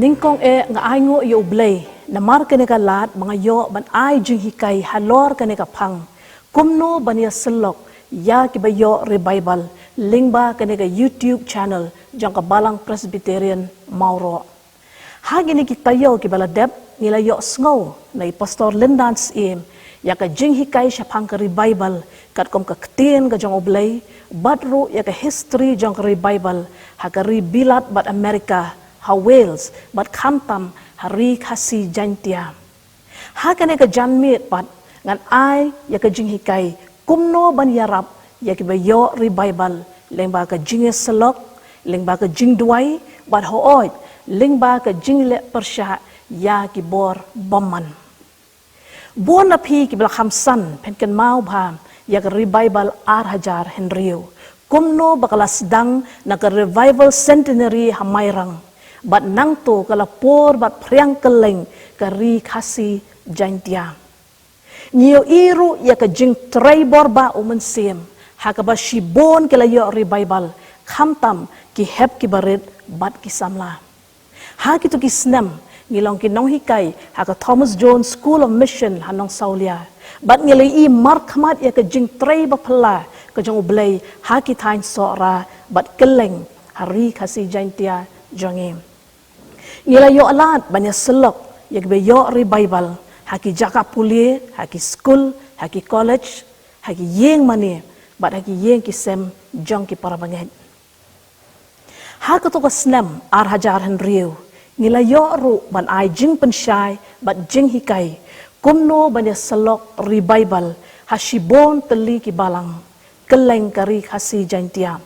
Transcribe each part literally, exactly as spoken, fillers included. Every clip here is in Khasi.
Nyngkong eh nga ainguh ïa U Blei namar kane ka lad ba nga ïoh ban ai jinghikai halor kane ka phang, kumno ban ïasyllok ïa kiba ïoh revival lyngba kane ka YouTube channel jong ka Balang Presbyterian Mawroh. Ha kine ki taïew kiba la dep ngi la ïohsngew na i Pastor Lyndan Syiem ïa ka jinghikai shaphang ka revival katkum ka ktien ka jong U Blei, bad ruh ïa ka history jong ka revival ha ka ri Bilat bad America, ha Wales bad khamtam ha Ri Khasi Jaiñtia. Ha kane ka janmiet pat ngan ai ïa ka jinghikai kumno ban ïarap ïa kiba ïoh revival lyngba ka jingïasyllok, lyngba ka jingduwai, bad hooid lyngba ka jingleh pyrshah ïa ki bor bymman. Bun na phi kiba la kham san phin kynmaw bha ïa ka revival ar hajar hynriew, kumno ba ka la sdang na ka revival centenary ha Mairang, bad nangto ka la pur bad phriang kylleng ka Ri Khasi Jaiñtia. Ngi ïohi ruh ïa ka jingtrei bor ba U Mynsiem ha kaba shibun ki la ïoh revival, khamtam ki hep kiba rit bad ki samla. Ha kito ki snem ngi long ki nonghikai ha ka Thomas Jones School of Mission ha Nongsawlia, bad ngi la ïohi markhmat ïa ka jingtrei baphylla ka jong U Blei ha ki thaiñ Sohra bad kylleng ha Ri Khasi Jaiñtia jong ngi. Ngi la ïoh lad ban ïasyllok ïa kiba ïoh revival ha ki jaka pule, ha ki skul, ha ki college, ha ki ïing mane bad ha ki ïing ki sem jong ki para bangeit. Ha kato ka snem ar hajar hynriew ngi la ïoh ruh ban ai jingpynshai bad jinghikai kumno ban ïasyllok revival ha shibun tylli ki balang kylleng ka Ri Khasi Jaiñtia.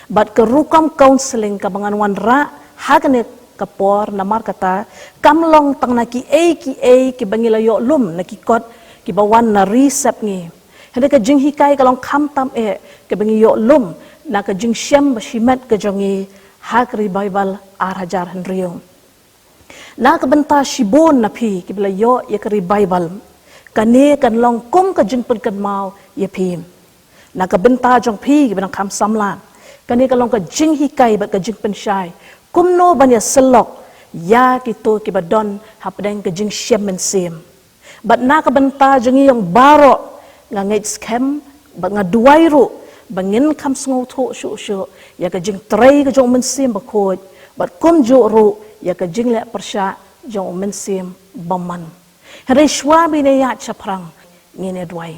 Bad ka rukom counselling kaba ngan wanrah ha kane ka por namar kata kam long tang na kiei kiei kiba ngi la ïoh lum na ki kot kiba wan na ri sepngi. Hynrei ka jinghikai ka long khamtam eh kaba ngi ïoh lum na ka jingshem ba shimet ka jong ngi ha ka revival ar hajar hynriew. Na ka bynta shibun na phi kiba la ïoh ïa ka revival, kane kan long kum ka jingpynkynmaw ïa phi. Na ka bynta jong phi kiba dang kham samla, kane ka long ka jinghikai bad ka jingpynshai kumno ban ïasyllok ïa kito kiba don hapdeng ka jingshem mynsiem. Bad na ka bynta jong ngi ïong baroh, nga ngeit skhem bad nga duwai ruh ba ngin kham sngewthuh shuh shuh ïa ka jingtrei ka jong U Mynsiem Bakhuid, bad kumjuh ruh ïa ka jingleh pyrshah jong U Mynsiem Bymman. Hynrei shuwa ba ngin ïaid shaphrang, ngin ïa duwai.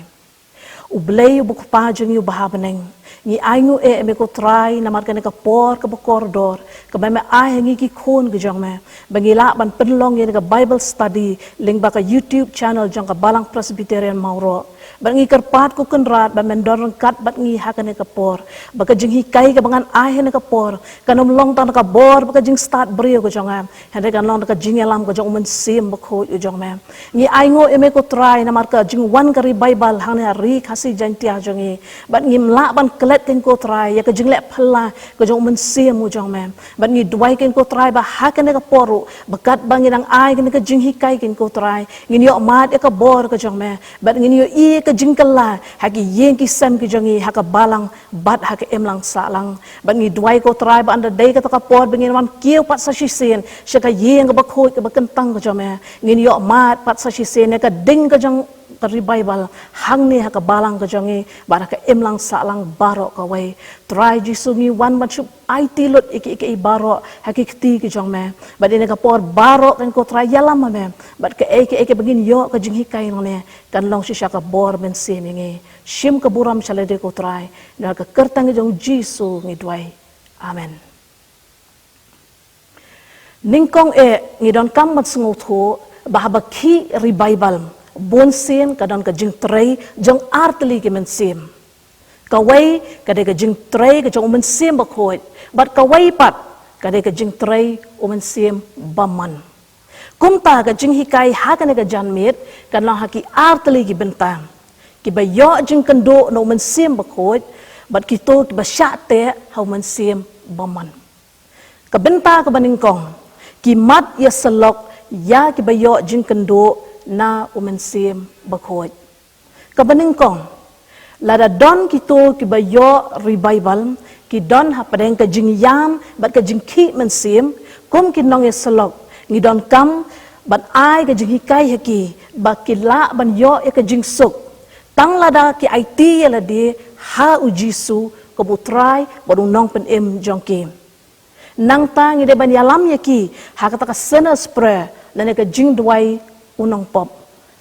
U Blei uba U Kpa jong ngi uba ha bneng, ngi ainguh eh ïa me ko Trai namar kane ka por kaba kordor kaba me ai ha ngi ki khun ka jong me ba ngi lah ban pynlong ïa kane ka Bible study lyngba ka YouTube channel jong ka Balang Presbyterian Mawroh. Bad ngi kyrpad ko Kynrad ba men don ryngkat bad ngi ha kane ka por, ba ka jinghikai kaba ngan ai ha kane ka por kan ym long tang da ka bor bad ka jingstad briew ka jong nga, hynrei kan long da ka jingïalam ka jong U Mynsiem Bakhuid u jong me. Ngi ainguh ïa me ko Trai namar ka jingwan ka revival hangne ha Ri Khasi Jaiñtia jong ngi. Bad ngim lah ban klet keiñ ko Trai ïa ka jingleh phylla ka jong U Mynsiem u jong me. Bad ngi duwai keiñ ko Trai ba ha kane ka por ruh ba katba ngi dang ai kane ka jinghikai keiñ ko Trai, ngin ïoh mad ïa ka bor ka jong me. Bad ngin ïohi ïa ka jingkylla ha ki ïing ki sem ki jong ngi, ha ka balang bad ha ka imlang sahlang. Bad ngi duwai ko Trai ba ynda dei kata ka por ba ngin wan kiew pat sa shisien sha ka ïing kaba khuid kaba kyntang ka jong me, ngin ïoh mad pat sa shisien ïa ka ding ka jong ka revival hangne ha ka balang ka jong ngi bad ha ka imlang sahlang baroh kawei. Trai Jisu, ngi wan ban shu aiti lut ïa kiei kiei baroh ha ki kti ki jong me. Bad ïa kane ka por baroh keiñ ko Trai ïalam ma me. Bad kaei kaei kaba ngin ïoh ka jinghikai nangne kan long shisha ka bor Mynsiem ïa ngi. Shim ka burom sha lade ko Trai, na ka kyrteng ka jong U Jisu ngi duwai. Amen. Nyngkong eh ngi donkam ban sngewthuh ba haba khih revival, bunsien ka don ka jingtrei jong artylli ki mynsiem. Kawei ka dei ka jingtrei ka jong U Mynsiem Bakhuid, bad kawei pat ka dei ka jingtrei U Mynsiem Bymman. Kumta ka jinghikai ha kane ka janmiet kan long ha ki artylli ki bynta. Kiba ïoh jingkynduh na U Mynsiem Bakhuid bad kito kiba shah teh ha U Mynsiem Bymman. Ka bynta kaba nyngkong, ki mat ïasyllok ïa kiba ïoh jingkynduh na U Mynsiem Bakhuid. Kaba nyngkong, lada don kito kiba ïoh revival, ki don hapdeng ka jingïam bad ka jingkhih mynsiem kum ki nongïasyllok, Ngi donkam ban ai ka jinghikai ha ki ba ki lah ban ïoh ïa ka jingsuk, tang lada ki aiti ïa lade ha U Jisu kum U Trai bad U Nongpynim jong ki. Nangta ngi dei ban ïalam ïa ki ha kata ka sinner's prayer, lane ka jingduwai u nongpop,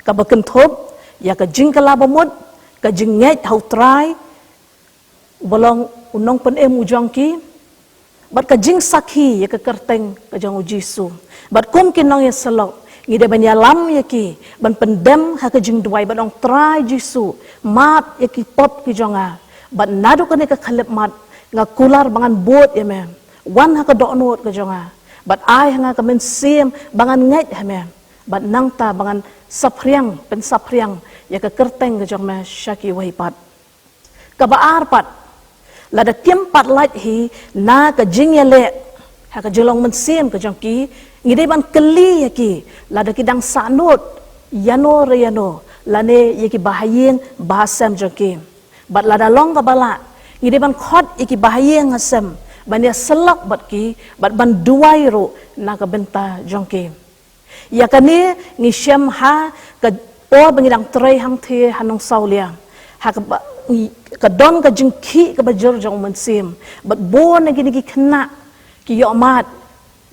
kaba kynthup ïa ka jingkylla bamut, ka jingngeit ha U Trai uba long U Nongpynim u jong ki, bad ka jingsakhi ïa ka kyrteng ka jong U Jisu. Bad kum ki nongïasyllok, ngi dei ban ïalam ïa ki ban pyndem ha ka jingduwai, ban ong, Trai Jisu, map ïa ki pop ki jong nga. Bad naduh kane ka khyllipmat nga kular ba ngan bud ïa me. Wan ha ka dohnud ka jong nga bad ai ha nga ka mynsiem ba ngan ngeit ha me, bad nangta ba ngan saphriang, pynsaphriang ïa ka kyrteng ka jong me sha kiwei pat. Kaba ar pat, lada kim pat lait hi na ka jingïaleh ha ka jinglong mynsiem ka jong ki, ngi dei ban kylli ïa ki lada ki dang sahnud ïano re ïano lane ïa ki bahaïing bahasem jong ki. Bad lada long kaba lah, ngi dei ban khot ïa ki bahaïing hasem ban ïasyllok bad ki bad ban duwai ruh na ka bynta jong ki. Ïa kane ngi shem ha ka por ba ngi dang trei hangthie ha Nongsawlia, ha kaba ngi, ka don ka jingkhih kaba jur jong U Mynsiem, bad bun na kine ki khynnah ki ïohmad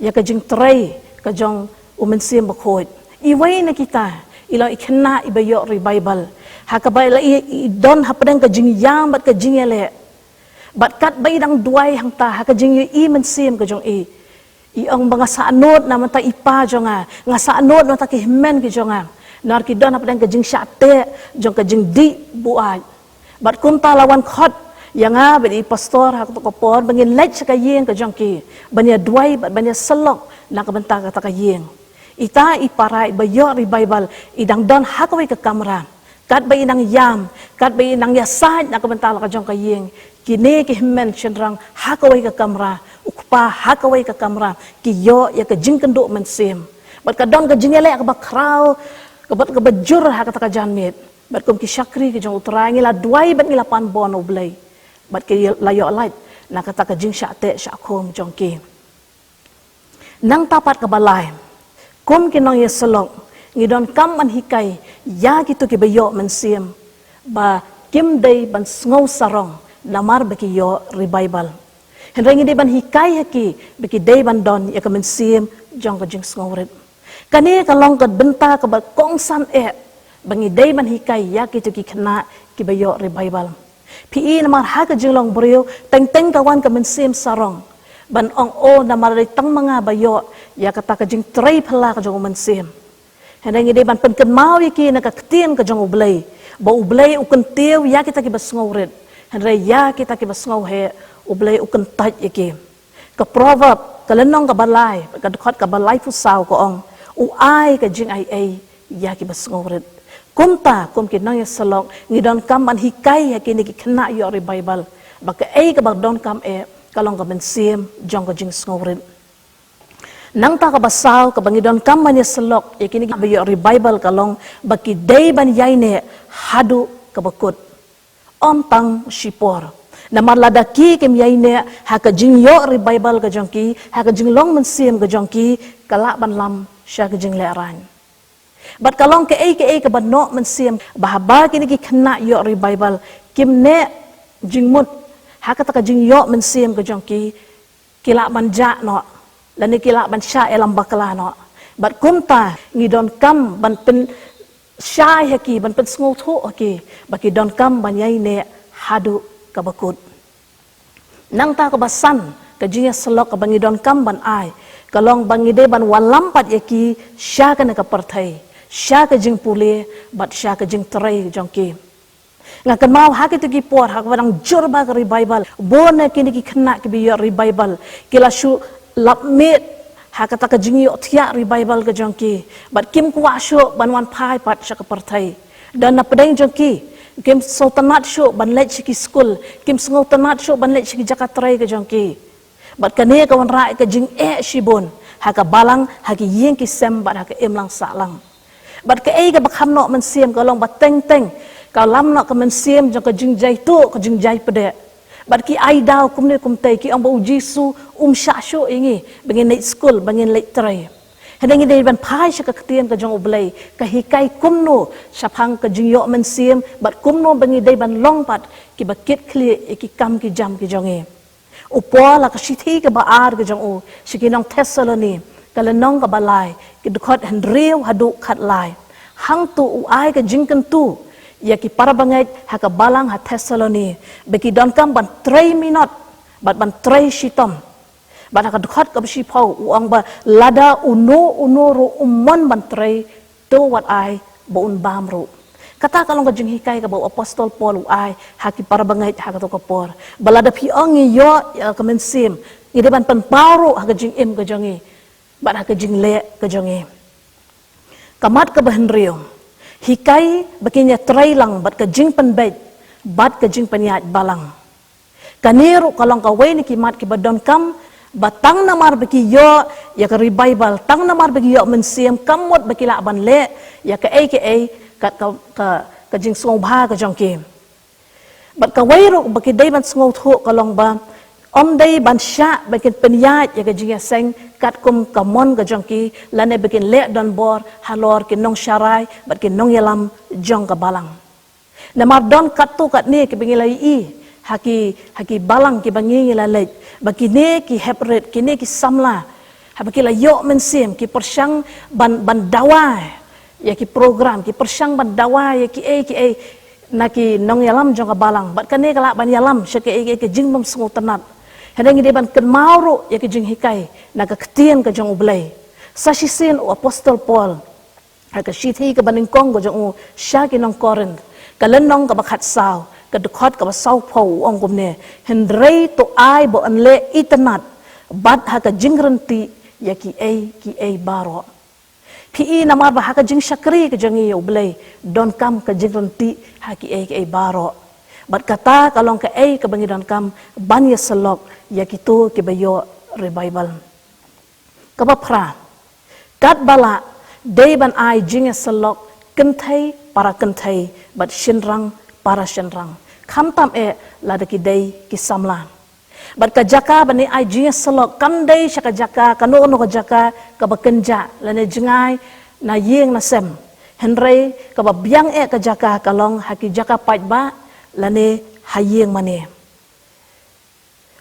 ïa ka jingtrei ka jong U Mynsiem Bakhuid. Iwei na kita i long i khynnah iba ïoh revival, ha kaba i la i, i don hapdeng ka jingïam bad ka jingïaleh. Bad katba i dang duwai hangta ha ka jingïohi mynsiem ka jong i, i ong ba nga sahnud na bynta i pa jong nga, nga sahnud na bynta ki hynmen ki jong nga. Namar ki don hapdeng ka jingshah teh jong ka jingdih buaid. Bad kumta la wan khot ïa nga bad i pastor ha kato ka por ba ngin leit sha ka ïing ka jong ki ban ïa duwai bad ban ïa syllok na ka bynta kata ka ïing. Ita i para iba ïoh revival i dang don ha kawei ka kamra. Katba i nang ïam, katba i nang ïasaid na ka bynta la ka jong ka ïing, kine ki hynmen shynrang ha kawei ka kamra, u kpa ha kawei ka kamra, ki ïoh ïa ka jingkynduh mynsiem. Bad ka don ka jingïaleh kaba khraw, kaba, kaba jur ha kata ka janmiet. Bad kum ki shakri ki jong U Trai ngi la duwai bad ngi la pan bor na U Blei. Bad ki la ïoh lait na kata ka jingshah teh shah khum jong ki. Nangta pat kaba lai, kum ki nongïasyllok, ngi donkam ban hikai ïa kito kiba ïoh mynsiem ba kim dei ban sngew sarong namar ba ki ïoh revival. Hynrei ngi dei ban hikai ha ki ba ki dei ban don ïa ka mynsiem jong ka jingsngewrit. Kane ka long ka bynta kaba kongsan eh ba ngi dei ban hikai ïa kito ki khynnah kiba ïoh revival. Phi i, namar ha ka jinglong briew teng teng ka wan ka mynsiem sarong ban ong, o, namar dei tang ma nga ba ïoh ïa kata ka jingtrei phylla ka jong U Mynsiem. Hynrei ngi dei ban pynkynmaw ïa ki na ka ktien ka jong U Blei ba U Blei u kyntiew ïa kita kiba sngewrit, hynrei ïa kita kiba sngewheh U Blei u kyntait ïa ki. Ka Proverb, ka lynnong kaba lai, ka dkhot kaba laiphew saw ka ong, u ai ka jingaiei ïa kiba sngewrit. Kumta, kum ki nongïasyllok, ngi donkam ban hikai ha kine ki khynnah ïoh revival ba kaei kaba donkam eh ka long ka mynsiem jong ka jingsngewrit. Nangta kaba saw kaba ngi donkam ban ïasyllok ïa kine kiba ïoh revival ka long ba ki dei ban ïaineh haduh kaba kut. Ym tang shipor. Namar lada ki kim ïaineh ha ka jingïoh revival ka jong ki, ha ka jinglong mynsiem ka jong ki, ka lah ban lam sha ka jinglehrain. Bad ka long kaei kaei kaba noh mynsiem ba haba kine ki khynnah ïoh revival kim neh jingmut ha kata ka jingïoh mynsiem ka jong ki, ki lah ban jah noh, lane ki lah ban shah ïalam bakla noh. Bad kumta ngi donkam ban pynshai ha ki, ban pynsngewthuh ha ki ba ki donkam ban ïaineh haduh kaba kut. Nangta kaba san ka jingïasyllok kaba ngi donkam ban ai ka long ba ngi dei ban wallam pat ïa ki sha kane ka pyrthei, sha ka jingpule bad sha ka jingtrei jong ki. Nga kynmaw ha kito ki por ha kaba dang jur bha ka revival, bun na kine ki khynnah kiba ïoh revival ki la shu lap miet ha kata ka jingïoh thiah revival ka jong ki, bad kim kwah shuh ban wan phai pat sha ka pyrthei. Don na pdeng jong ki kim sngewtynnat shuh ban leit sha ki skul, kim sngewtynnat shuh ban leit sha ki jaka trei ka jong ki. Bad kane ka wanrah ka jingeh shibun ha ka balang, ha ki ïing ki sem bad ha ka imlang sahlang. Bad kaei kaba kham noh mynsiem ka long ba teng teng ka lam noh ka mynsiem jong ka jingjai tuh, ka jingjai pdeh. Bad ki ai daw kumne kumtei, ki ong ba U Jisu um shah shuh ïa ngi ba ngin leit skul, ba ngin leit trei. Hynrei ngi dei ban phai sha ka ktien ka jong U Blei, ka hikai kumno shaphang ka jingïoh mynsiem, bad kumno ba ngi dei ban long pat kiba kit khlieh ïa ki kam ki jam ki jong ngi. U Paul ha ka shithi kaba ar ka jong u sha ki nong Thessaloni, ka lynnong kaba lai, ki dkhot hynriew haduh khatlai, hangto u ai ka jingkyntu ïa ki para bangeit ha ka balang ha Thessaloni ba ki donkam ban trei minot bad ban trei shitom. Bad ha ka dkhot kaba shiphew u ong ba lada uno uno ruh um mon ban trei, to wat ai ba un bam ruh. Kata ka long ka jinghikai kaba u apostol Paul u ai ha ki para bangeit ha kato ka por, ba lada phi ong ngi ïoh ïa ka mynsiem, ngi dei ban pynpaw ruh ha ka jingim ka jong ngi bad ha ka jingleh ka jong ngi. Ka mat kaba hynriew, hikai ba kin ïatrei lang bad ka jingpynbeit bad ka jingpynïaid balang. Kane ruh ka long kawei na ki mat kiba donkam, ba tang namar ba ki ïoh ïa ka revival, tang namar ba ki ïoh mynsiem, kam mut ba ki lah ban leh ïa kaei kaei kat ka, ka, ka jingsngewbha ka jong ki. Bad kawei ruh ba ki dei ban sngewthuh ka long ba ym dei ban shah ba kin pynïaid ïa ka jingïaseng katkum ka mon ka jong ki, lane ba kin leh donbor halor ki nongsharai bad ki nongïalam jong ka balang. Namar don katto katne kiba ngi la ïohi ha ki, ha ki balang kiba ngi, ngi la leit, ba kine ki heprit, kine ki samla, haba ki la ïoh mynsiem, ki pyrshang ban, ban dawa ïa ki program, ki pyrshang ban dawa ïa kiei kiei na ki nongïalam jong ka balang, bad kane ka lah ban ïalam sha kaei kaei ka jingbymsngewtynnat. Hynrei ngi dei ban kynmaw ruh ïa ka jinghikai na ka ktien ka jong U Blei. Sa shisien u apostol Paul ha ka shithi kaba nyngkong ka jong u sha ki nong Korinth, ka lynnong kaba khatsaw, ka dkhot kaba sawphew, u ong kumne: Hynrei to ai ba yn leh itynnad bad ha ka jingryntih ïa kiei kiei baroh. Phi i, namar ba ha ka jingshakri ka jong ngi ïa U Blei donkam ka jingryntih ha kiei kiei baroh. Bad kata ka long kaei kaba ngi donkam ban ïasyllok ïa kito kiba ïoh revival. Kaba phra, katba lah, dei ban ai jingïasyllok kynthei para kynthei bad shynrang para shynrang, khamtam eh lada ki dei ki samla. Bad ka jaka ba ngi ai jingïasyllok kam dei sha ka jaka, kano kano ka jaka kaba kynjah lane jngai na ïing na sem. Hynrei kaba biang eh ka jaka ka long ha ki jaka paidbah lane ha ïing mane.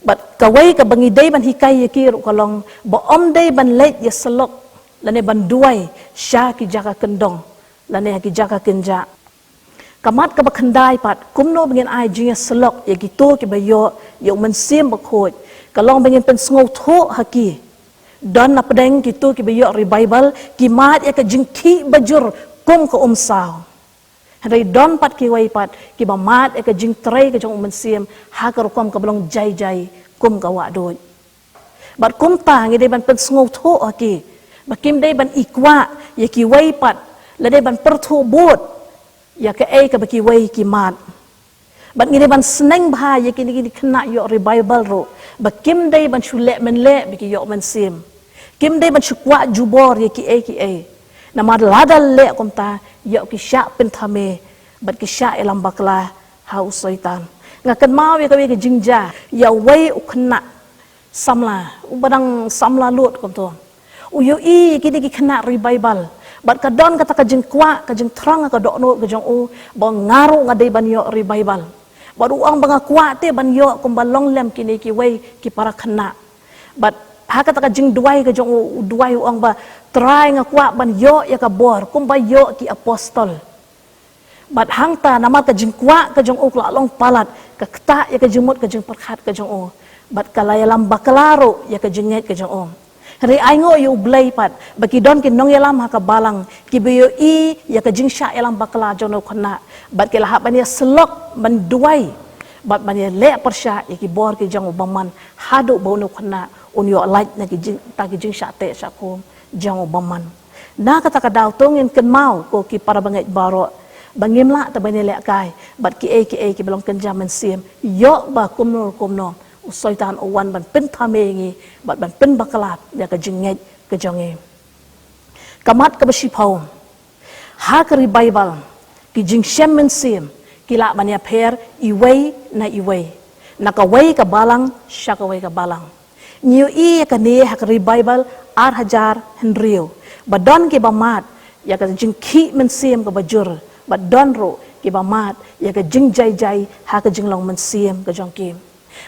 Bad kawei kaba ngi dei ban hikai ïa ki ruh ka long ba ym dei ban leit ïasyllok lane ban duwai sha ki jaka kyndong lane ha ki jaka kynjah. Ka mat kaba khyndai pat, kumno ba ngin ai jingïasyllok ïa kito kiba ïoh ïa u Mynsiem Bakhuid, ka long ba ngin pynsngewthuh ha ki. Don na pdeng kito kiba ïoh revival, ki mad ïa ka jingkhih bajur kum ka umsaw. Hynrei don pat kiwei pat kiba mad ïa ka jingtrei ka jong u Mynsiem ha ka rukom kaba long jai jai kum ka wahduid. Bad kumta ngi dei ban pynsngewthuh ha ki ba kim dei ban i kwah ïa kiwei pat, lane ban pyrthuh bud ïa kaei kaba kiwei ki mad. Bad ngi dei ban sneng bha ïa kine ki khynnah ïoh revival ruh ba kim dei ban shu leh mynleh ba ki ïoh mynsiem. Kim dei ban shu kwah jubor ïa kiei kiei. Namar lada leh kumta, ïoh ki shah pynthame bad ki shah ïalam bakla ha u Soitan. Nga kynmaw ïa kawei ka jingjia ïa uwei u khynnah samla, uba dang samla lut kumto. U ïohi ïa kine ki khynnah revival bad ka don kata ka jingkwah, ka jingthrang ha ka dohnud ka jong u ba nga ruh nga dei ban ïoh revival. Bad u ong ba nga kwah te ban ïoh kumba long lem kine kiwei ki para khynnah. Bad ha kata ka jingduwai ka jong u, u duwai u ong ba, Trai, nga kwah ban ïoh ïa ka bor kumba ïoh ki apostol. Bad hangta namar ka jingkwah ka jong u ka la long palat, ka ktah ïa ka jingmut ka jingpyrkhat ka jong u. Bad ka la ïalam bakla ruh ïa ka jingngeit ka jong u. Hynrei ainguh ïa U Blei pat ba ki don ki nongïalam ha ka balang kiba ïohi ïa ka jingshah ïalam bakla jong u khynnah bad ki la hap ban ïasyllok, ban duwai bad ban ïaleh pyrshah ïa ki bor ki jong u bymman haduh ba u khynnah un ïoh lait na ki jing, ta ki jingshah teh shah khum jong u bymman. Na kata ka daw to ngin kynmaw ko ki para bangeit baroh ba ngim lah te ban ïalehkai bad kiei kiei kiba long kynja mynsiem, ïoh ba kumno kumno u Soitan u wan ban pynthame ïa ngi bad ban pynbakla ïa ka jingngeit ka jong ngi. Ka mat kaba shiphew, ha ka revival ki jingshem mynsiem ki lah ban ïapher iwei na iwei, na kawei ka balang sha kawei ka balang. Ngi ïohi ïa kane ha ka revival ar hajar hynriew, Ba don kiba mad ïa ka jingkhih mynsiem kaba jur, bad don ruh kiba mad ïa ka jingjaijai ha ka jinglong mynsiem ka jong ki.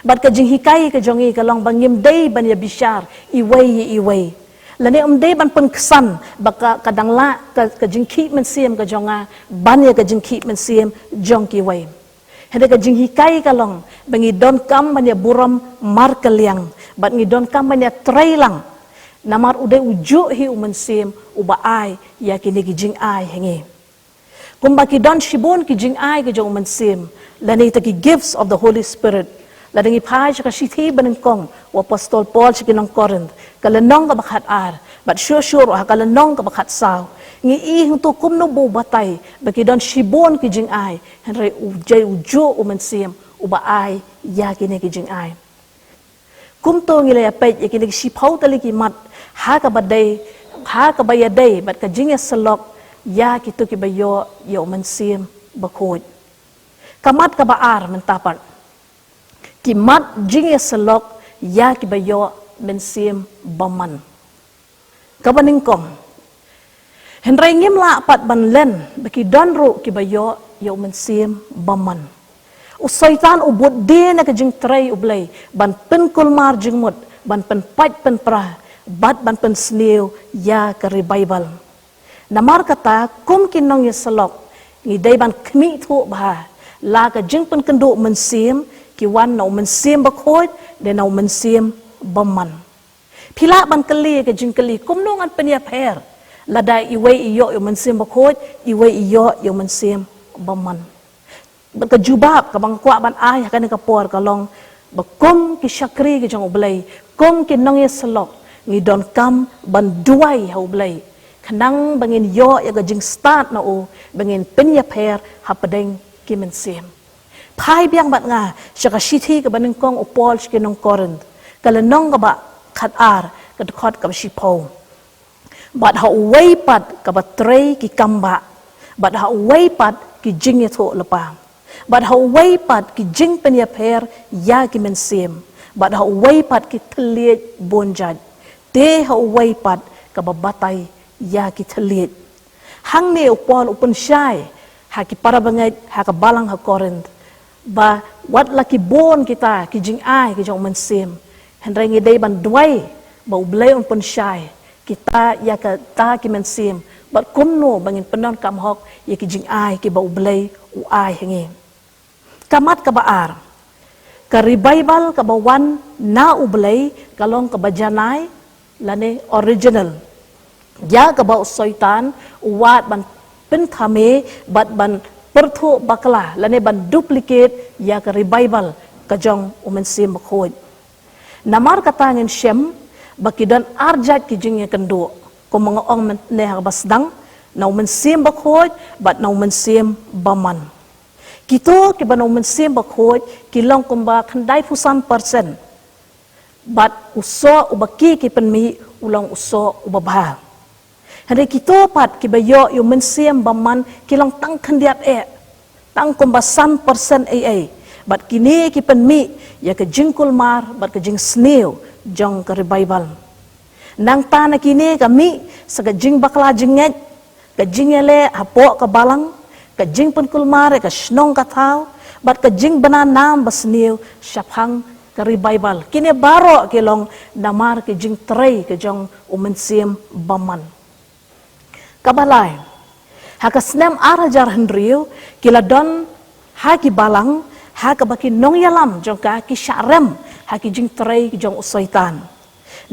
Bad ka jinghikai ka jong ngi ka long ba ngim dei ban ïa bishar iwei ïa iwei, lane ym dei ban pynksan ba ka, ka dang lah ka, ka jingkhih mynsiem ka jong nga ban ïa ka jingkhih mynsiem jong kiwei. Hynrei ka jinghikai ka long ba ngi donkam ban ïa burom markylliang, bad ngi donkam ban ïa trei lang. Namar u dei u juh hi u Mynsiem uba ai ïa kine ki jingai ha ngi. Kumba ki don shibun ki jingai ki jong u Mynsiem, lane ïa kita ki gifts of the Holy Spirit. Lada ngi phai sha ka shithi banyngkong u Apostol Paul sha ki nong Korinth, ka lynnong kaba khatar, bad shuh shuh ruh ha ka lynnong kaba khatsaw, ngi i hangto kumno ba u batai ba ki don shibun ki jingai, hynrei u dei u juh u Mynsiem uba ai ïa kine ki jingai. Kumto ngi la ïa peit ïa kine ki shiphew tylli ki mat ha kaba dei, ha kaba ïadei bad ka jingïasyllok ïa kito kiba ïoh ïa u Mynsiem Bakhuid. Ka mat kaba ar mynta pat, ki mat jingïasyllok ïa kiba ïoh Mynsiem Bymman. Kaba nyngkong, hynrei ngim lah pat ban len ba ki don ruh kiba ïoh ïa u Mynsiem Bymman. U Soitan u bud die na ka jingtrei U Blei ban pynkulmar jingmut, ban pynpait pynpra, bad ban pynsniew ïa ka revival. Namar kata, kum ki nongïasyllok, ngi dei ban khmih thuh bha la ka jingpynkynduh mynsiem ki wan na u Mynsiem Bakhuid ne na u Mynsiem Bymman. Phi lah ban kylli ka jingkylli, kumno ngan pynïapher lada iwei i ïoh ïa u Mynsiem Bakhuid, iwei i ïoh ïa u Mynsiem Bymman? Bad ka jubab kaba nga kwah ban ai ha kane ka por ka long ba kum ki shakri ki jong U Blei, kum ki nongïasyllok, ngi donkam ban duwai ha U Blei khnang ba ngin ïoh ïa ka jingstad na u, ba ngin pynïapher hapdeng ki mynsiem. Phai biang bad nga sha ka shithi kaba nyngkong u Paul sha ki nong Korinth, ka lynnong kaba khatar, ka dkhot kaba shiphew. Bad ha uwei pat kaba trei ki kambah, bad ha uwei pat ki jingïathuhlypa, bad ha uwei pat ki jingpynïapher ïa ki mynsiem, bad ha uwei pat ki thylliej bun jait, te ha uwei pat kaba batai ïa ki thylliej. Hangne u Paul u pynshai ha ki para bangeit ha ka balang ha Korinth, ba wat la ki bun kita ki jingai ki jong u Mynsiem, hynrei ngi dei ban duwai ba U Blei un pynshai kita ïa kita ki mynsiem, bad kumno ba ngin pyndonkam hok ïa ki jingai kiba U Blei u ai ha ngi. Ka mat kaba ar, ka revival kaba wan na U Blei ka long kaba janai lane original, ïa kaba u Soitan u wad ban pynthame bad ban pyrthuh bakla lane ban duplicate ïa ka revival ka jong u Mynsiem Bakhuid. Namar kata ngin shem ba ki don ar jait ki jingïakynduh, kum ba nga ong mynne ha kaba sdang, na u Mynsiem Bakhuid bad na u Mynsiem Bymman. Kito kiba na u Mynsiem Bakhuid ki long kumba khyndaiphew san percent, bad u soh uba ki ki pynmih u long u soh uba bha. Hynrei kito pat kiba ïoh ïa u Mynsiem Bymman ki long tang khyndiat eh, tang kumba san percent ei ei, bad kine ki pynmih ïa ka jingkulmar bad ka jingsniew jong ka revival. Nangta na kine ka mih sa ka jingbakla jingngeit, ka jingïaleh hapoh ka balang, ka jingpynkulmar ïa ka shnong ka thaw, bad ka jingbna nam basniew shaphang ka revival. Kine baroh ki long namar ki jingtrei ki jong u Mynsiem Bymman. Kaba lai, ha ka snem ar hajar hynriew ki la don ha ki balang ha kaba ki nongïalam jong ka ki shah rem ha ki jingtrei ki jong u Soitan.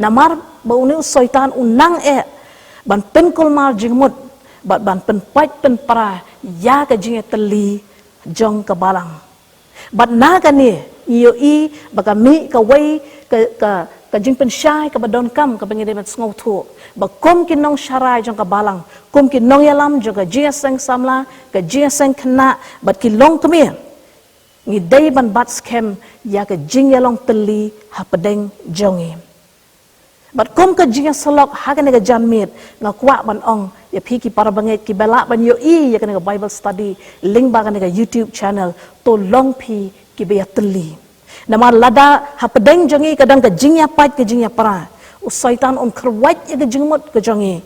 Namar ba une u Soitan u nang eh ban pynkulmar jingmut bad ban pynpait pynpra ïa ka jingïatylli jong ka balang. Bad na kane ngi ïohi ba ka mih kawei ka, ka, ka jingpynshai kaba donkam kaba ngi dei ban sngewthuh, ba kum ki nongsharai jong ka balang, kum ki nongïalam jong ka jingïaseng samla, ka jingïaseng khynnah bad ki longkmie, ngi dei ban bat skhem ïa ka jingïalong tylli hapdeng jong ngi. Bad kum ka jingïasyllok ha kane ka janmiet, nga kwah ban ong ïa phi ki para bangeit kiba lah ban ïohi ïa kane ka Bible study lyngba kane ka YouTube channel, to long phi kiba ïatylli. Namar lada hapdeng jong ngi ka don ka jingïapait ka jingïapra, u Soitan un kyrwat ïa ka jingmut ka jong ngi.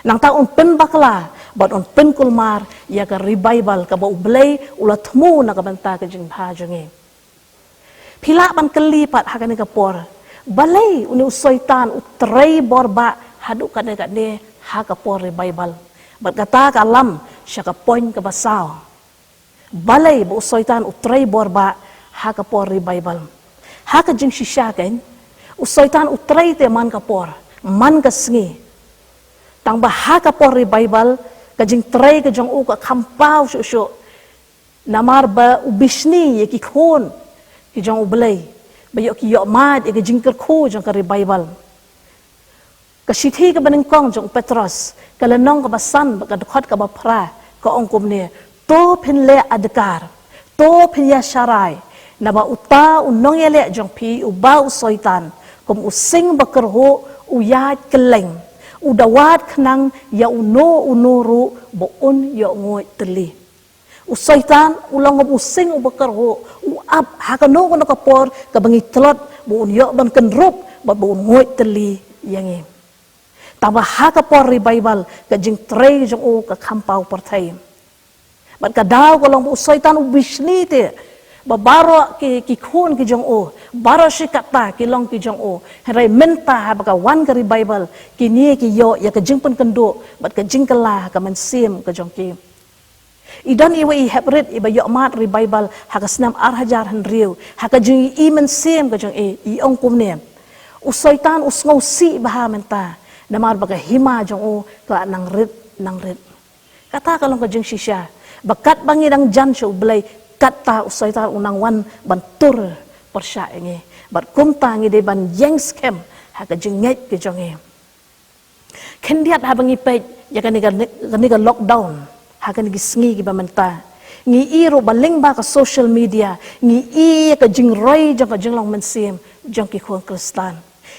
Nangta un pynbakla bad un pynkulmar ïa ka ri Baibl kaba U Blei u la thmu na ka bynta ka jingbha jong ngi. Phi lah ban kylli pat ha kane ka por, balei une u Soitan u trei bor bha haduh katne katne ha ka por ri Baibl? Bad kata ka lam sha ka point kaba saw. Balei ba u Soitan u trei bor bha ha ka por ri Baibl? Ha ka jingshisha kein, u Soitan u trei te man ka por, man ka sngi. Tang ba ha ka por ri Baibl, ka jingtrei ka jong u ka kham paw shuh shuh. Namar ba u bishni ïa ki khun ki jong U Blei ba ïoh ki ïohmad ïa ka jingkyrkhu jong ka ri Baibl. Ka shithi kaba nyngkong jong u Petros, ka lynnong kaba san bad ka dkhot kaba phra, ka ong kumne: To phin leh adkar, to phin ïa sharai, naba uta u nongïaleh jong phi uba u Soitan, kum u sing ba kyrhuh u ïaid kylleng, u da wad khnang ïa uno uno ruh ba un ïoh nguid tylli. U Soitan u long kum u sing uba kyrhuh, u ap ha kano kano ka por kaba ngi tlot ba un ïoh ban kynrup bad ba un nguid tylli ïa ngi. Tang ba ha ka por ri Baibl ka jingtrei jong u ka kham paw pyrthei. Bad ka daw ka long ba u Soitan u bishni te ba baroh ki, ki khun ki jong u, baroh shi katta ki long ki jong u. Hynrei mynta haba ka wan ka ri Baibl, kine ki ïoh ïa ka jingpynkynduh bad ka jingkylla ha ka mynsiem ka jong ki. I don iwei i heprit iba ïohmad ri Baibl ha ka snem ar hajar hynriew, ha ka jingïohi mynsiem ka jong i, i ong kumne: U Soitan u sngewsih bha mynta, namar ba ka hima jong u ka la nang rit nang rit. Kata ka long ka jingshisha ba katba ngi dang jan sha U Blei, katta u Soitan u nang wan ban tur pyrshah ïa ngi. Bad kumta ngi dei ban ïeng skhem ha ka jingngeit ka jong ngi. Khyndiat haba ngi peit ïa kane ka, kane ka lockdown ha kine ki sngi kiba mynta, ngi i ruh ba lyngba ka social media ngi i ïa ka jingroi jong ka jinglong mynsiem jong ki khun Khristan.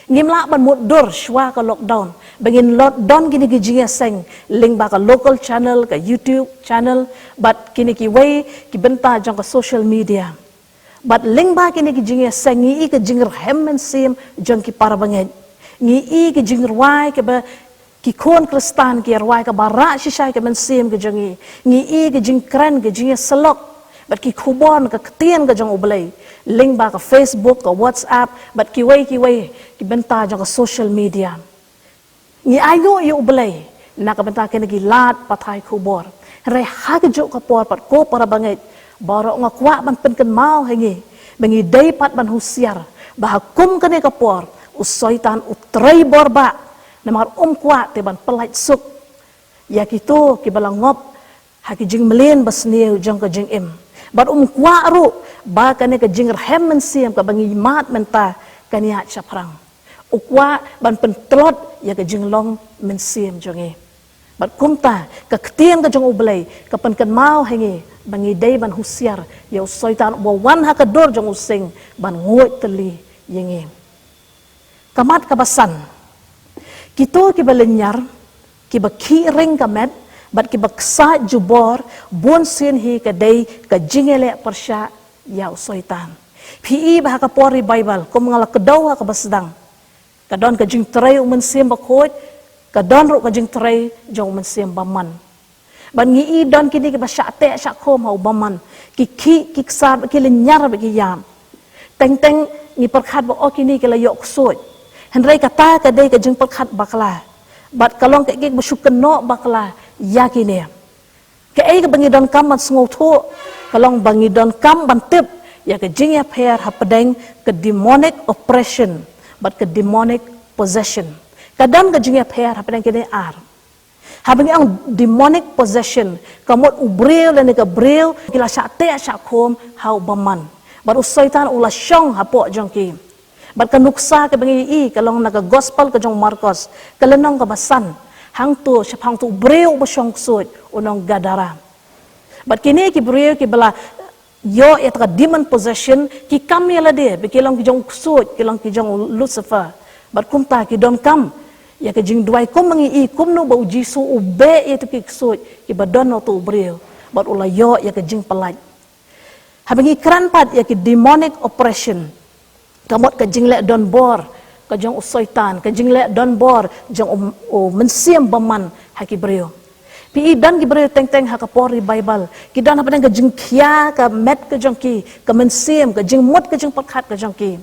Ngim lah ban mutdur shuwa ka lockdown ba ngin lah don kine ki jingïaseng lyngba ka local channel, ka YouTube channel, bad kine kiwei ki bynta jong ka social media. Bad lyngba kine ki jingïaseng ngi i ka jingrhem mynsiem jong ki para bangeit. Ngi i ka jingrwai kaba ki khun Khristan ki rwai kaba rah shisha ïa ka mynsiem ka jong ngi. Ngi i ka jingkren, ka jingïasyllok bad ki khubor na ka ktien ka jong U Blei lyngba ka Facebook, ka WhatsApp bad kiwei kiwei ki bynta jong ka social media. Ngi ainguh ïa U Blei na ka bynta kine ki lad pathai khubor. Hynrei ha kajuh ka por pat ko para bangeit baroh, nga kwah ban pynkynmaw ha ngi ba ngi dei pat ban husiar ba ha kum kane ka por u Soitan u trei bor bha, namar um kwah te ban pyllait suk ïa kito kiba la ngop ha ki jingmlien basniew jong ka jingim. Bad um kwah ruh ba kane ka jingrhem mynsiem kaba ngi mad mynta kan ïaid shaphrang. U kwah ban pyntlot ïa ka jinglong mynsiem jong ngi. Bad kumta ka ktien ka jong U Blei ka pynkynmaw ha ngi ba ngi dei ban husiar ïa u Soitan uba wan ha ka dur jong u sing ban nguid tylli ïa ngi. Ka mat kaba san. Kito kiba lynñiar, kiba khih ring ka met bad kiba ksaid jubor, bunsien hi ka dei ka jingïaleh pyrshah ïa u Soitan. Phi i ba ha ka por ri Baibl, kum nga la kdew ha kaba sdang, ka don ka jingtrei u Mynsiem Bakhuid, ka don ruh ka jingtrei jong u mynsiem bymman. Bad ngi i don kine kiba shah teh shah khum ha u bymman, ki khih ki ksar, ki lynñiar bad ki ïam. Teng teng ngi pyrkhat ba, oh, kine ki la ïoh ksuid. Hynrei kata ka dei ka jingpyrkhat bakla. Bad ka long ka kaba shu kynnoh bakla ïa kine. Kaei kaba ngi donkam ban sngewthuh ka long ba ngi donkam ban tip ïa ka jingïapher hapdeng ka demonic oppression bad ka demonic possession. Ka don ka jingïapher hapdeng kine ar. Haba ngi ong demonic possession, ka mut u briew lane ka briew ki la shah teh shah khum ha u bymman. Bad u Soitan u la shong hapoh jong ki. Bad ka nuksa kaba ngi i ka long na ka gospel ka jong u Markos, ka lynnong kaba san. Hangto shaphang uto u briew uba shong ksuid, u nong Gadara. Bad kine ki briew kiba la ïoh ïa kata ka demon possession, ki kam ïa lade ba ki long ki jong u ksuid, ki long ki jong u Lucifer. Bad kumta ki donkam ïa ka jingduwai kumba ngi i kumno ba u Jisu u beh ïa kito ki ksuid kiba don ha uto u briew. Bad u la ïoh ïa ka jingpyllait. Haba ngi kren pat ïa ki demonic oppression, ka mut ka jingleh donbor ka jong u Soitan, ka jingleh donbor jong u, u mynsiem bymman ha ki briew. Phi i don ki briew teng teng ha ka por revival, ki don hapdeng ka jingkhia ka met ka jong ki, ka mynsiem, ka jingmut ka jingpyrkhat ka jong ki.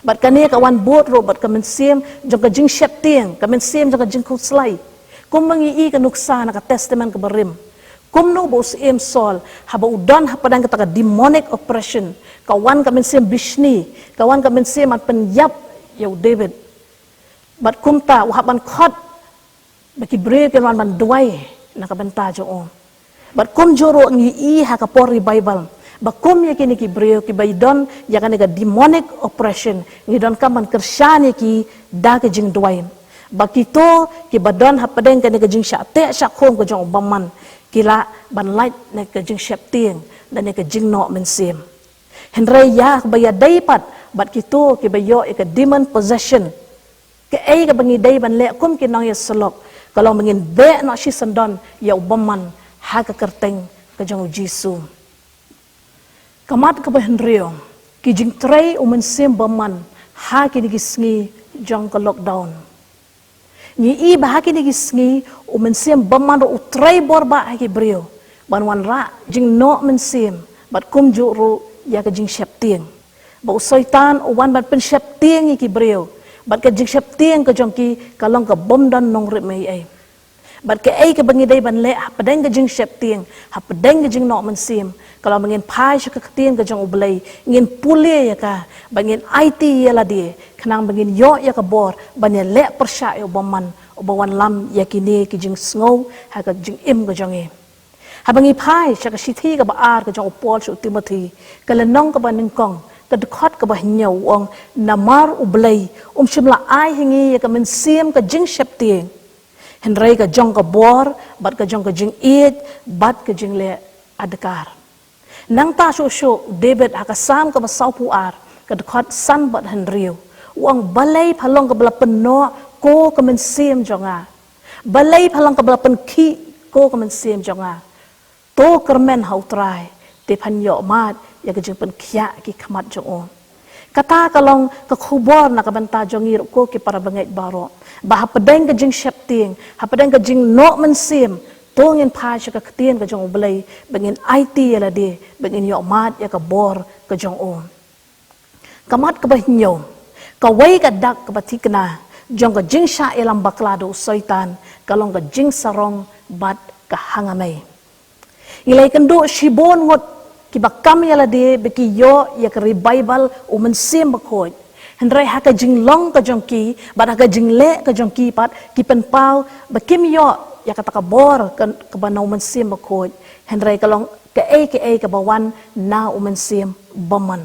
Bad kane ka wan bud ruh bad ka mynsiem jong ka jingsheptieng, ka mynsiem jong ka jingkhuslai. Kumba ngi i ka nuksa na ka Testament kaba rim, kumno ba u Syiem Saul, haba u don hapdeng kata ka demonic oppression, ka wan ka mynsiem bishni, ka wan ka mynsiem ban pynïap ïa u David. Bad kumta u hap ban khot ba ki briew kin wan ban duwai na ka bynta jong u. Bad kumjuh ruh ngi i ha ka por revival ba kum ïa kine ki briew kiba i don ïa kane ka demonic oppression, ngi donkam ban kyrshan ïa ki da ka jingduwai. Ba kito kiba don hapdeng kane ka jingshah teh shah khum ka jong u bymman, ki lah ban lait na ka jingsheptieng lane ka jingnoh mynsiem. Hynrei ïa kaba ïadei pat bad kito kiba ïoh ïa ka demon possession, kaei kaba ngi dei ban leh kum ki nongïasyllok, ka long ba ngin beh noh shisyndon ïa u bymman ha ka kyrteng ka jong u Jisu. Ka mat kaba hynriew, ki jingtrei u mynsiem bymman ha kine ki sngi jong ka lockdown. Ngi i ba ha kine ki sngi u mynsiem bymman ruh u trei bor bha ha ki briew ban wanrah jingnoh mynsiem bad kumjuh ruh ïa ka jingsheptieng. Ba u Soitan u wan ban pynsheptieng ïa ki briew, bad ka jingsheptieng ka jong ki ka long ka bym don nongrim ei ei. Bad kaei kaba ngi dei ban leh hapdeng ka jingsheptieng, hapdeng ka jingnoh mynsiem, ka long ba ngin phai sha ka ktien ka jong u Blei, ngin pule ïa ka, ba ngin aiti ïa lade, khnang ba ngin ïoh ïa ka bor ban ïaleh pyrshah ïa u bymman uba wanlam ïa kine ki jingsngew ha ka jingim ka jong ngi. Haba ngi phai sha ka shithi kaba ar ka jong u Paul sha u Timothi, ka lynnong kaba nyngkong, ka dkhot kaba hynñiew, u ong, namar u Blei um shym la ai ha ngi ïa ka mynsiem ka jingsheptieng, hynrei ka jong ka bor, bad ka jong ka jingïeit, bad ka jingleh adkar. Nangta shuh shuh u David ha ka Salm kaba sawphew ar, ka dkhot san bad hynriew, u ong, balei pha long kaba la pynnoh ko ka mynsiem jong nga? Balei pha long kaba la pynkhih ko ka mynsiem jong nga? To kyrmen ha u Trai, te phan ïoh mad ïa ka jingpynkhiah ki khmat jong u. Kata ka long ka khubor na ka bynta jong ngi ruh ko ki para bangeit baroh, ba hapdeng ka jingsheptieng, hapdeng ka jingnoh mynsiem, to ngin phai sha ka ktien ka jong u Blei, ba ngin aiti ïa lade, ba ngin ïoh mad ïa ka bor ka jong u. Ka mat kaba hynñiew, kawei ka dak kaba thikna jong ka jingshah ïalam bakla da u Soitan, ka long ka jingsarong bad ka hangamei. Ngi la ïakynduh shibun ngut kiba kam ïa lade ba ki ïoh ïa ka revival u Mynsiem Bakhuid. Hynrei ha ka jinglong ka jong ki bad ha ka jingleh ka jong ki pat, ki pynpaw ba kim ïoh ïa kata ka bor ka, kaba na u Mynsiem Bakhuid. Hynrei ka long kaei kaei kaba wan na u mynsiem bymman.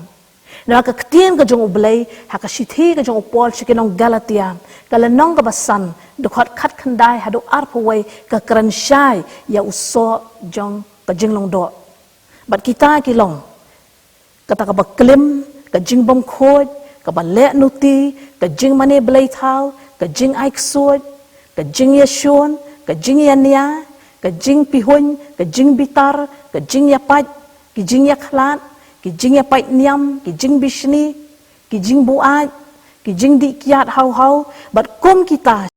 Namar ka ktien ka jong u Blei ha ka shithi ka jong u Paul sha ki nong Galatia, ka lynnong kaba san, dkhot khatkhyndai haduh arphew wei, ka kren shai ïa u soh jong ka jinglong doh. Bad kita ki long kata kaba klim, ka jingbymkhuid, kaba leh nuti, ka jingmane blei thaw, ka jingai ksuid, ka jingïashun, ka jingïania, ka jingpihuiñ, ka jingbitar, ka jingïapait, ki jingïakhlad, ki jingïapait niam, ki jingbishni, ki jingbuaid, ki jingdih kiad haw haw, bad kum kita.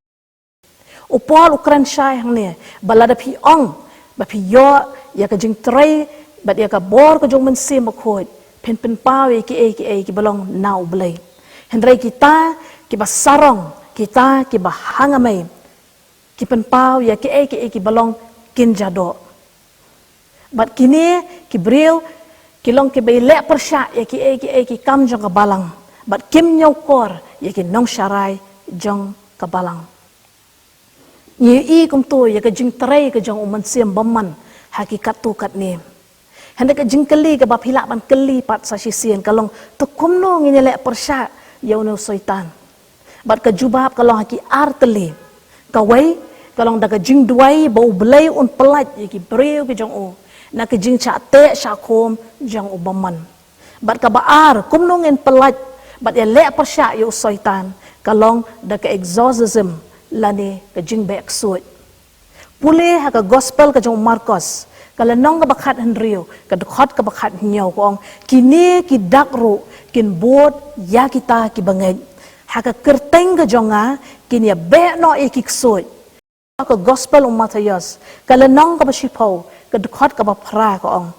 U Paul u kren shai hangne ba lada phi ong ba phi ïoh ïa ka jingtrei bad ïa ka bor ka jong u Mynsiem Bakhuid, phin pynpaw ïa kiei kiei kiba long na u Blei. Hynrei kita kiba sarong, kita kiba hangamei, ki pynpaw ïa kiei kiei kiba long kin ja doh. Bad kine ki briew ki long kiba ïaleh pyrshah ïa kiei kiei ki kam jong ka balang, bad kim ñiewkor ïa ki nongsharai jong ka balang. Ngi i kumto ïa ka jingtrei ka jong u Mynsiem Bymman ha ki katto katne. Hynrei ka jingkylli kaba phi lah ban kylli pat sa shisien ka long, to kumno ngin ïaleh pyrshah ïa une u Soitan? Bad ka jubab ka long ha ki ar tylli. Kawei ka long da ka jingduwai ba u Blei un pyllait ïa ki briew ki jong u na ka jingshah teh shah khum jong u bymman. Bad kaba ar, kumno ngin pyllait bad ïaleh pyrshah ïa u Soitan, ka long da ka exorcism lane ka jingbeh ksuid. Pule ha ka Gospel ka jong u Markos, ka lynnong kaba khathynriew, ka dkhot kaba khathynñiew, ka ong, kine ki dak ruh kin bud ïa kita kiba ngeit. Ha ka kyrteng ka jong nga, kin ïa beh noh ïa ki ksuid. Ka gospel u Mathaios, ka lynnong kaba shiphew, ka dkhot kaba phra ka ong.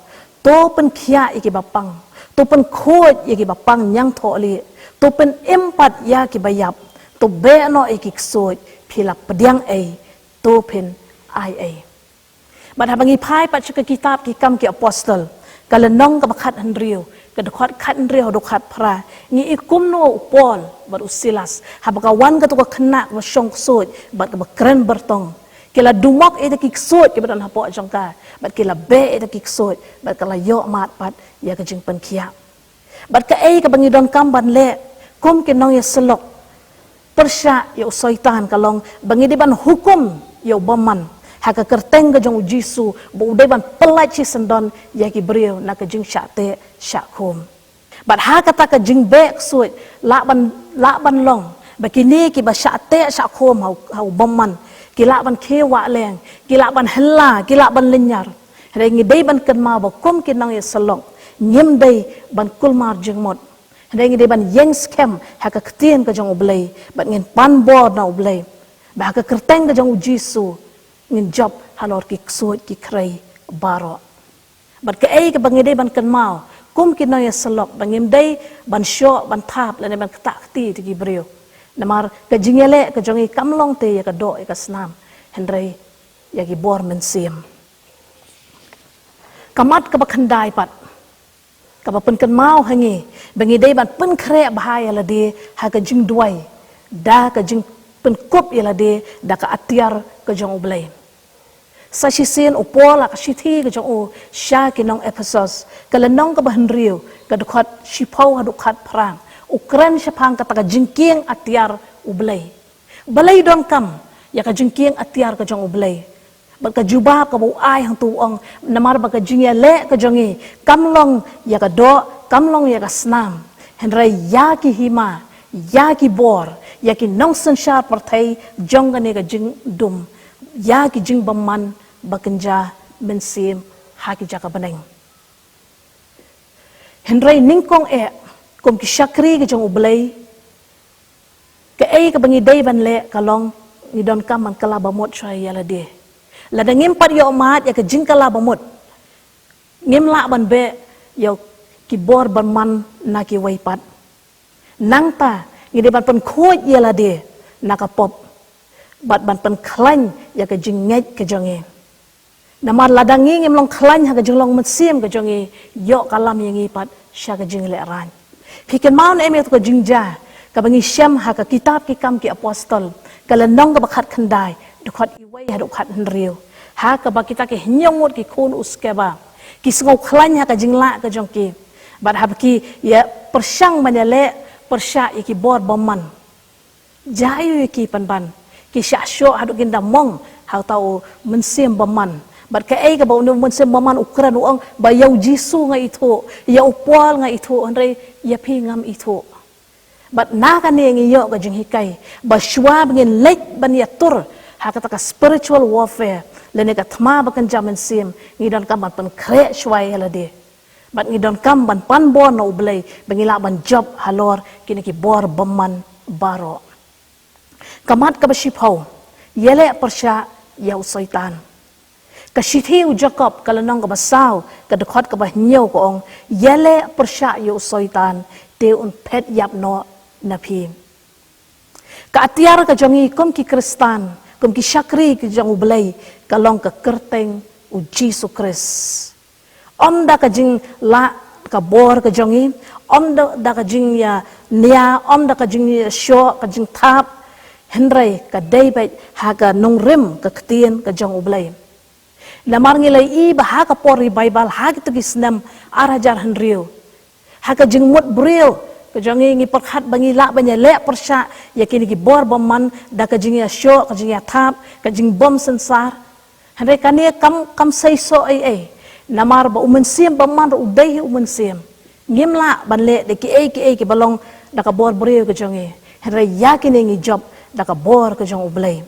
To pynkhiah ïa kiba pang. To pynkhuid ïa kiba pang ñiangthohlieh. To pynim pat ïa kiba ïap. To beh noh ïa ki ksuid, phi la pdiang ei. To phin ai ei. Bad haba ngi phai pat sha ka kitab ki Kam ki Apostol, ka lynnong kaba khathynriew, ka dkhot khathynriew haduh khatphra, ngi i kumno u Paul bad u Silas, haba ka wan kato ka khynnah kaba shong ksuid bad kaba kren byrtong, ki la dumok ïa kita ki ksuid kiba don hapoh jong ka, bad ki la beh ïa kita ki ksuid, bad ka la ïoh mad pat ïa ka jingpynkhiah. Bad kaei kaba ngi donkam ban leh kum ki nongïasyllok pyrshah ïa u Soitan ka long ba ngi dei ban hukum ïa u bymman ha ka kyrteng ka jong u Jisu, ba u dei ban pyllait shisyndon ïa ki briew na ka jingshah teh shah khum. Bad ha kata ka jingbeh ksuid, lah ban, lah ban long ba kine kiba shah teh shah khum ha u, ha u bymman, ki lah ban khie wah leng, ki lah ban hylla, ki lah ban lynñiar. Hynrei ngi dei ban kynmaw ba kum ki nongïasyllok, ngim dei ban kulmar jingmut. Hynrei ngi dei ban ïeng skhem ha ka ktien ka jong u Blei, bad ngin pan bor na u Blei, ba ha ka kyrteng ka jong u Jisu ngin jop halor ki ksuid ki khrei baroh. Bad kaei kaba ngi dei ban kynmaw kum ki nongïasyllok, ba ngim dei ban shoh, ban thap, lane ban ktah kti ïa ki briew. Namar ka jingïaleh ka jong ngi kam long te ïa ka doh ïa ka snam, hynrei ïa ki bor mynsiem. Ka mat kaba khyndai pat, kaba pynkynmaw ha ngi ba ngi dei ban pynkhreh bha ïa lade ha ka jingduwai, da ka jingpynkup ïa lade da ka atiar ka jong u Blei. Sa shisien u Paul ha ka shithi ka jong u sha ki nong Ephesos, ka lynnong kaba hynriew, ka dkhot shiphew haduh khatphra, u kren shaphang kata ka jingkieng atiar u Blei. Balei donkam ïa ka jingkieng atiar ka jong u Blei? Bad ka jubab kaba u ai hangto u ong, namar ba ka jingïaleh ka jong ngi kam long ïa ka doh, kam long ïa ka snam, hynrei ïa ki hima, ïa ki bor, ïa ki nongsynshar pyrthei jong kane ka jingdum, ïa ki jingbymman ba kynja mynsiem ha ki jaka bneng. Hynrei nyngkong eh, kum ki shakri ka jong u Blei, kaei kaba ngi dei ban leh ka long, ngi donkam ban kylla bamut shuwa ïa lade. Lada ngim pat ïoh mad ïa ka jingkylla bamut, ngim lah ban beh ïa ki bor bymman na kiwei pat. Nangta ngi dei ban pynkhuid ïa lade na ka pop, bad ban pynkhlaiñ ïa ka jingngeit ka jong ngi. Namar lada ngi ngim long khlaiñ ha ka jinglong mynsiem ka jong ngi, ïoh ka lam ïa ngi pat sha ka jinglehrain. Phi kynmaw ne em ïa kato ka jingjia kaba ngi shem ha ka kitab ki Kam ki Apostol, ka lynnong kaba khatkhyndai, dkhot iwei haduh khathynriew, ha kaba kita ki hynñiew ngut ki khun u Skeva ki sngew khlaiñ ha ka jinglah ka jong ki, bad haba ki ïa pyrshang ban ïaleh pyrshah ïa ki bor bymman, jia aïu ïa ki pynban? Ki shah shoh haduh kin da mong ha uta u mynsiem bymman. Bad kaei kaba une u mynsiem bymman u kren, u ong ba ïa u Jisu nga ithuh, ïa u Paul nga ithuh, hynrei ïa phi ngam ithuh. Bad na kane ngi ïoh ka jinghikai ba shuwa ba ngin leit ban ïatur ha kata ka spiritual warfare, lane ka thma ba kynja mynsiem, ngi donkam ban pynkhreh shuwa ïa lade. Bad ngi donkam ban pan bor na u Blei ba ngi lah ban jop halor kine ki bor bymman baroh. Ka mat kaba shiphew, ïaleh pyrshah ïa u Soitan. Ka shithi u Jakob, ka lynnong kaba saw, ka dkhot kaba hynñiew ka ong, ïaleh pyrshah ïa u Soitan, te un phet ïap noh na phi. Ka atiar ka jong ngi kum ki Khristan, kum ki shakri ka jong u Blei, ka long ka kyrteng u Jisu Khrist. Ym da ka jinglah ka bor ka jong ngi, ym da, da ka jingïania, ym da ka jingïashoh, ka jingthap, hynrei ka dei beit ha ka nongrim ka ktien ka jong u Blei. Namar ngi la ïohi ba ha ka por revival, ha kito ki snem ar hajar hynriew, ha ka jingmut briew ka jong ngi, ngi pyrkhat ba ngi lah ban ïaleh pyrshah ïa kine ki bor bymman da ka jingïashoh, ka jingïathap, ka jingbym synsar. Hynrei kane kam, kam seisoh ei ei. Namar ba u mynsiem bymman ruh u dei hi u mynsiem. Ngim lah ban leh da kiei kiei kiba long da ka bor briew ka jong ngi. Hynrei ïa kine ngi jop da ka bor ka jong u Blei.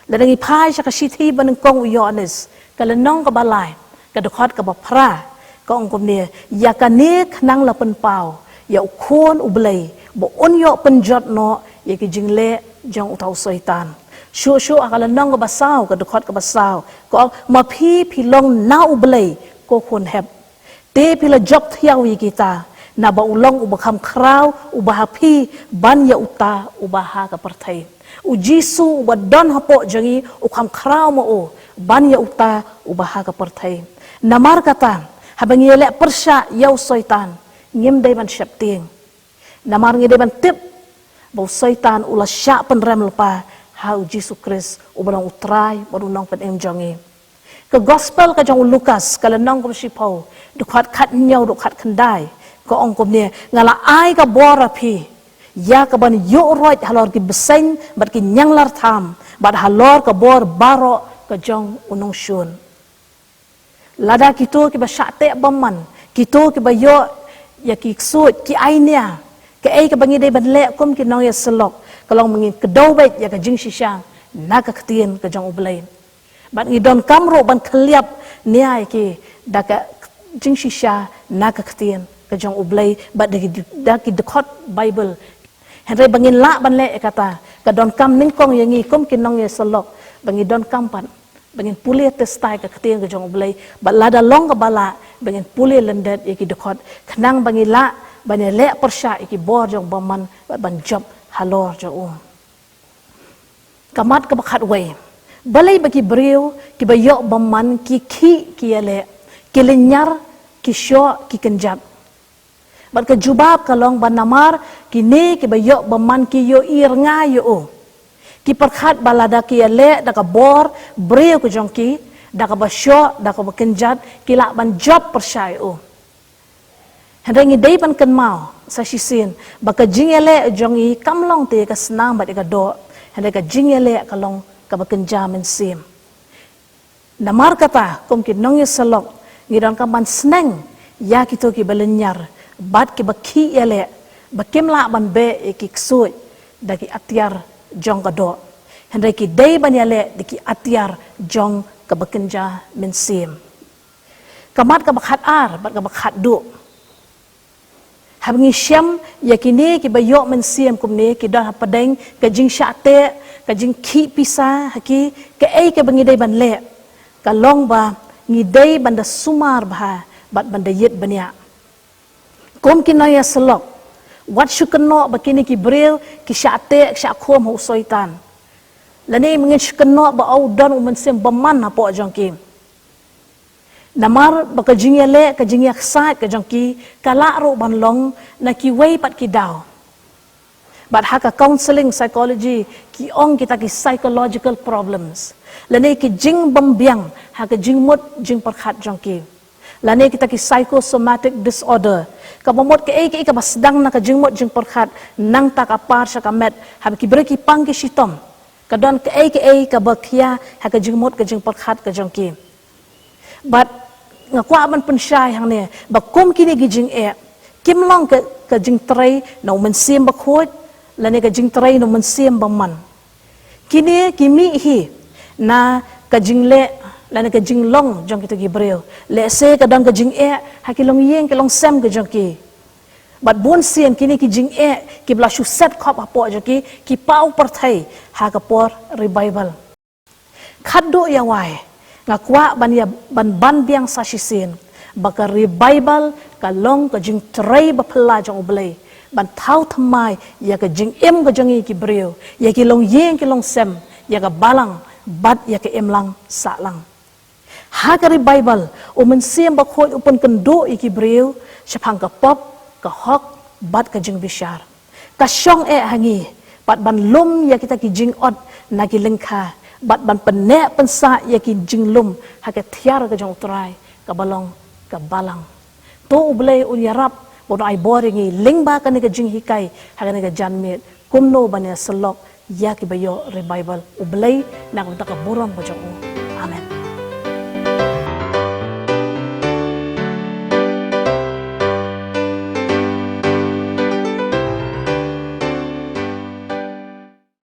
Lada ngi phai sha ka shithi banyngkong u Ïoannis, ka lynnong kaba lai, ka dkhot kaba phra, ka ong kumne, ïa kane khnang la pynpaw ïa u Khun u Blei Ba un ïoh pynjot noh ïa ki jingleh jong uta u Soitan. Shuh shuh ha ka lynnong kaba saw, ka dkhot kaba saw, ka ong, "Ma phi phi long na U Blei, ko khun hep. Te phi la jop thiaw ïa kita, naba u long uba kham khraw, uba ha phi, ban ïa uta uba ha ka pyrthei." U Jisu uba don hapoh jong ngi u kham khraw ma u, ban ïa uta uba ha ka pyrthei. Namar kata, haba ngi ïaleh pyrshah ïa u Soitan, ngim dei ban sheptieng. Namar ngi dei ban tip ba u Soitan u la shah pynrem lypa ha u Jisu Khrist uba long u Trai bad u Nongpynim jong ngi. Ka Gospel ka jong u Lukas, ka lynnong kaba shiphew, dkhot khathynñiew haduh khatkhyndai, ka ong kumne, "Nga la ai ka bor ha phi ïa kaban ïuhroit halor ki bseiñ bad ki ñianglartham, bad halor ka bor baroh ka jong u nongshun." Lada kito kiba shah teh bymman, kito kiba ïoh ïa ki ksuid, ki ai nia, kaei kaba ngi dei ban leh kum ki nongïasyllok, ka long ba ngin kdew beit ïa ka jingshisha na ka ktien ka jong U Blei. Bad ngi donkam ruh ban khylliap nia ïa ki da ka jingshisha na ka ktien ka jong U Blei, bad da ki, da ki dkhot Baibl. Hynrei ba ngin lah ban leh ïa kata, ka donkam nyngkong ïa ngi kum ki nongïasyllok, ba ngi donkam pat ba ngin pule test ïa ka ktien ka jong U Blei, bad lada long kaba lah, ba ngin pule lyndet ïa ki dkhot, khnang ba ngi lah ban ïaleh pyrshah ïa ki bor jong u bymman, bad ban jop halor jong u. Ka mat kaba khatwei. Balei ba ki briew kiba ïoh bymman ki khih, ki ïaleh, ki lynñiar, ki shoh, ki kynjat? Bad ka jubab ka long ba namar kine kiba ïoh bymman ki ïohi rnga ïa u. Ki pyrkhat ba lada ki ïaleh da ka bor briew ka jong ki, da kaba shoh, da kaba kynjat, ki lah ban jop pyrshah ïa u. Hynrei ngi dei ban kynmaw sa shisien ba ka jingïaleh jong ngi kam long te ïa ka snam bad ïa ka doh, hynrei ka jingïaleh ka long kaba kynja mynsiem. Namar kata, kum ki nongïasyllok, ngi donkam ban sneng ïa kito kiba lynñiar bad kiba khih ïaleh, ba kim lah ban beh ïa ki ksuid da ki atiar jong ka doh, hynrei ki dei ban ïaleh da ki atiar jong kaba kynja mynsiem. Ka mat kaba khatar bad kaba khatduh. Haba ngi shem ïa kine kiba ïoh mynsiem kumne, ki don hapdeng ka jingshah teh, ka jingkhih pisa ha ki, kaei kaba ngi dei ban leh? Ka long ba ngi dei ban da sumar bha bad ban da ïit bniah. Kum ki nongïasyllok, wat shu kynnoh ba kine ki briew ki shah teh, ki shah khum ha u Soitan. Lane ngin shu kynnoh ba u don u mynsiem bymman hapoh jong ki. Namar ba ka jingïaleh, ka jingïaksaid ka jong ki, ka lah ruh ban long na kiwei pat ki daw. Bad ha ka counselling psychology, ki ong kita ki psychological problems. Lane ki jingbymbiang ha ka jingmut jingpyrkhat jong ki. Lane kita ki psychosomatic disorder. Kaba mut kaei kaei kaba sdang na ka jingmut jingpyrkhat, nangta ka par sha ka met, haba ki briew ki pang ki shitom, ka don kaei kaei kaba khia ha ka jingmut ka jingpyrkhat ka jong ki. Bad nga kwah ban pynshai hangne ba kum kine ki jingeh, kim long ka, ka jingtrei na u Mynsiem Bakhuid, lane ka jingtrei na u mynsiem bymman. Kine ki mih hi na ka jingleh lane ka jinglong jong kita ki briew. Lehse ka don ka jingeh ha ki longïing ki longsem ka jong ki. Bad bun sien kine ki jingeh kiba la shu set khop hapoh jong ki, ki paw pyrthei ha ka por revival. Khatduh ïa wai, nga kwah ban ïa, ban ban biang sa shisien ba ka revival ka long ka jingtrei ba phylla jong U Blei ban thaw thymmai ïa ka jingim ka jong ngi ki briew, ïa ki longïing ki longsem, ïa ka balang bad ïa ka imlang sahlang. Ha ka revival, u Mynsiem Bakhuid u pynkynduh ïa ki briew shaphang ka pop, ka hok bad ka jingbishar. Ka shong eh ha ngi pat ban lum ïa kita ki jingot na ki lyngkha, bad ban pynneh pynsah ïa ki jinglum ha ka thiar ka jong U Trai, kaba long ka balang. To U Blei un ïarap, un ai bor ïa ngi lyngba kane ka jinghikai ha kane ka janmiet, kumno ban ïasyllok ïa kiba ïoh revival. U Blei na ka bynta ka burom ka jong u. Amen.